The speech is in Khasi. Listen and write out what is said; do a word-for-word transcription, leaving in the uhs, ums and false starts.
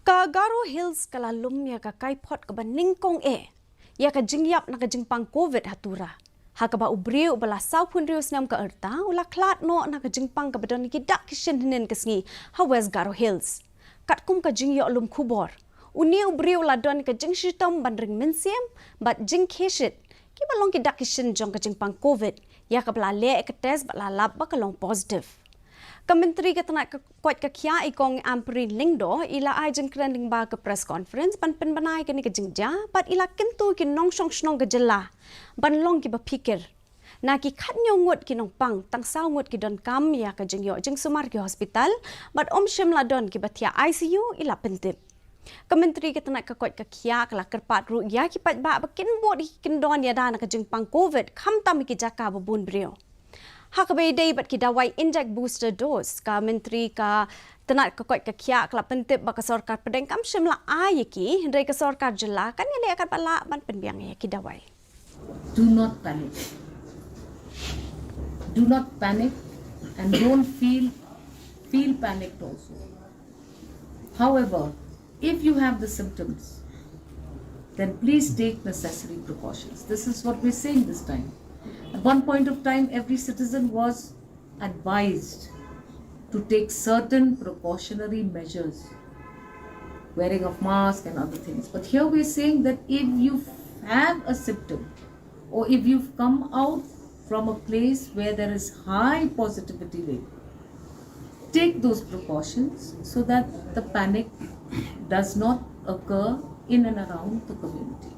Ka Garo Hills ka la lum ïa ka kaiphod kaba nyngkong eh ïa ka jingïap na ka jingpang covid ha Tura, ha kaba u briew uba la sawphew hynriew snem ka rta u la khlad noh na ka jingpang kaba don ki dak ki shin hynnin ka sngi ha West Garo Hills. Katkum ka jingïoh lum khubor, une u briew u la don ka jingshitom ban ring mynsiem bad jingkhie shit, kiba long ki dak ki shin jong ka jingpang covid, ïa kaba la leh ka test bad la lap ba ka long positive. Ka Myntri ka tnat ka koit ka khiah, i Kong Ampareen Lyngdoh, i la ai jingkren lyngba ka press conference ban pynbna ïa kane ka jingjia bad i la kyntu ïa ki nongshong shnong ka jylla ban long kiba phikir. Na ki khathynñiew ngut ki nongpang, tang saw ngut ki donkam ïa ka jingïoh jingsumar ki hospital bad ym shym la don kiba thiah I C U, i la pyntip. Ka Myntri ka tnat ka koit ka khiah ka la kyrpad ruh ïa ki paidbah ba kin bud ïa ki kyndon ïada na ka jingpang covid, khamtam ha ki jaka ba bun briew. Ha kaba ïadei bad ki dawai inject booster dose, ka Myntri ka tnat ka koit ka khiah ka la pyntip ba ka sorkar pdeng kam shym la ai ïa ki, hynrei ka sorkar jylla kan ïaleh katba lah ban pynbiang ïa ki dawai. Do not panic. Do not panic and don't feel feel panicked also. However, if you have the symptoms, then please take necessary precautions. This is what we're saying this time. At one point of time, every citizen was advised to take certain precautionary measures, wearing of mask and other things. But here we're saying that if you have a symptom or if you've come out from a place where there is high positivity rate, take those precautions so that the panic does not occur in and around the community.